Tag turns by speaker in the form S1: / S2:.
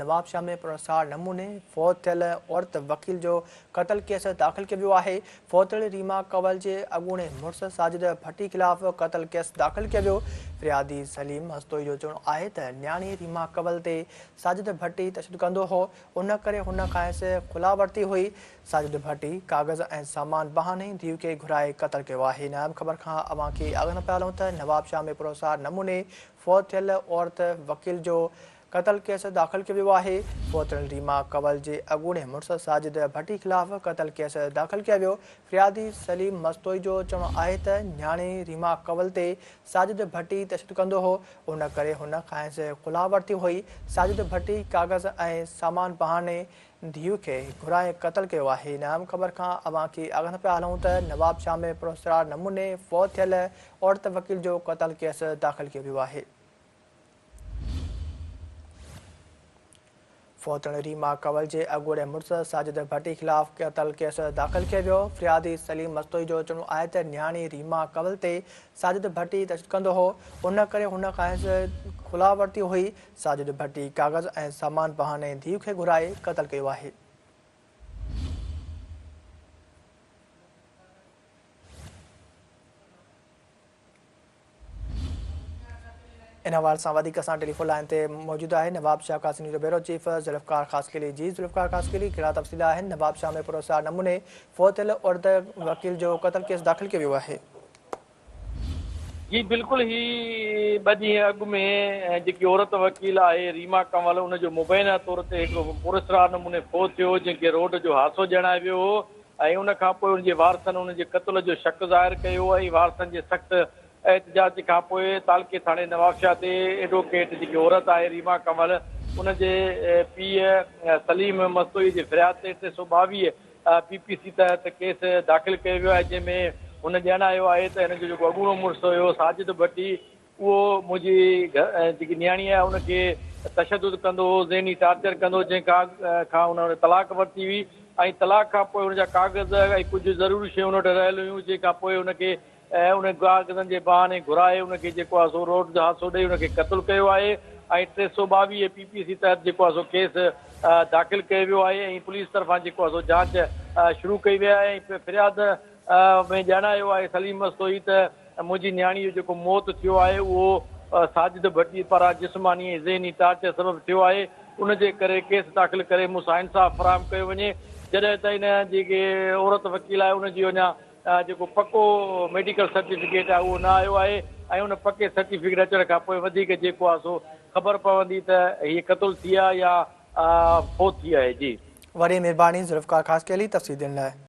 S1: نوابشاهه ۾ پراسرار نموني فوت ٿيل عورت وڪيل جو قتل ڪيس داخل ڪيو ويو آهي. فوت ٿيل ريما ڪنول جي اڳوڻي مڙس ساجد ڀٽي خلاف قتل ڪيس داخل ڪيو ويو. فريادي سليم مستوئي جو چوڻ آهي ته نياڻي ريما ڪنول تي ساجد ڀٽي تشدد ڪندو هو، ان ڪري هن کانئس خلا ورتي هئي. ساجد ڀٽي ڪاغذ ۽ سامان بهاني ڌيء کي گهرائي قتل ڪيو آهي. نائب خبر کان اوهان کي آگاهه پيا هلون ته نوابشاهه ۾ پراسرار نموني فوت ٿيل عورت وڪيل جو قتل ڪيس داخل ڪيو ويو آهي. فوتڻ ريما ڪنول جي اڳوڻي مڙس ساجد ڀٽي خلاف قتل ڪيس داخل ڪيو ويو. فريادي سليم مستوئي جو چوڻ آهي ته نياڻي ريما ڪنول تي ساجد ڀٽي تشدد ڪندو هو، ان ڪري هن کانئس خلع ورتي هئي. ساجد ڀٽي ڪاغذ ۽ سامان بهاني ڌيء کي گهرائي قتل ڪيو آهي. نام خبر کان اوهان کي آگاهه پيا هلون ته نوابشاهه ۾ پراسرار نموني فوت ٿيل عورت وڪيل جو قتل ڪيس داخل ڪيو ويو آهي. فوتڻ ريما ڪنول جي اڳوڻي مڙس ساجد ڀٽي خلاف قتل ڪيس داخل ڪيو ويو. فريادي سليم مستوئي جو چوڻ آهي ته نياڻي ريما ڪنول تي ساجد ڀٽي تشدد ڪندو هو، ان ڪري هن کانئس خلع ورتي هئي. ساجد ڀٽي ڪاغذ ۽ سامان بهاني ڌيء کي گهرائي قتل ڪيو آهي. ان حوالي سان وڌيڪ اسان ٽيليفون لائين تي موجود آهي نوابشاهه قاسمي جو بيورو چيف ذوالفقار خاصخيلي جي ذوالفقار خاصخيلي ڪهڙا تفصيل آهن نوابشاهه ۾ پراسرار نموني فوت ٿيل عورت وڪيل جو قتل ڪيس داخل ڪيو ويو آهي.
S2: جي بلڪل هي ٻه ڏينهن اڳ ۾ جيڪي عورت وڪيل آهي ريما ڪنول ان جو مبينا طور تي هڪڙو پراسرار نموني فوت ٿيو هو جنهن کي روڊ جو حادثو ڄاڻايو ويو هو ۽ ان کان پوء ان جي وارثن ان جي قتل جو شڪ ظاهر ڪيو ۽ وارثن جي سخت احتجاج کان پوء تعلقي ٿاڻي نوابشاهه تي ايڊووڪيٽ جيڪي عورت آهي ريما ڪنول ان جي پيء سليم مستوئي جي فرياد تي 322 پي پي سي تحت ڪيس داخل ڪيو ويو آهي جنهن ۾ هن ڄاڻايو آهي ته هن جو جيڪو اڳوڻو مڙس هيو ساجد ڀٽي اهو منهنجي جيڪي نياڻي آهي ان کي تشدد ڪندو هو، ذهني ٽارچر ڪندو هو، جنهن کان کان هن طلاق ورتي هئي ۽ طلاق کان پوء هن جا ڪاغذ ۽ ڪجهه ضروري شيون هن وٽ رهيل هيون، جنهن کان پوء هن کي انهن ڪاغذن جي بهاني گهرائي ان کي جيڪو آهي سو روڊ جو حادثو ڏئي ان کي قتل ڪيو آهي ۽ 322 پي پي سي تحت جيڪو آهي سو ڪيس داخل ڪيو ويو آهي ۽ پوليس طرفان جيڪو آهي سو جاچ شروع ڪئي وئي آهي ۽ فرياد ۾ ڄاڻايو آهي سليم مستوئي ته منهنجي نياڻيء جو جيڪو موت ٿيو آهي اهو ساجد ڀٽي پاران جسماني ۽ ذهني ٽارچر سبب ٿيو آهي ان جي ڪري ڪيس داخل ڪري مون سان انصاف فراهم ڪيو وڃي جڏهن ته ان جيڪي عورت وڪيل آهي ان جي اڃا جيڪو پڪو ميڊيڪل سرٽيفڪيٽ آهي اهو نه آيو آهي ۽ ان پڪي سرٽيفڪيٽ اچڻ کان پوء وڌيڪ جيڪو آهي سو خبر پوندي ته هيء قتل ٿي آهي يا فوت ٿي آهي جي.
S1: وڏي مھرباني ذوالفقار خاصخيلي تفصيل ڏيڻ لاء.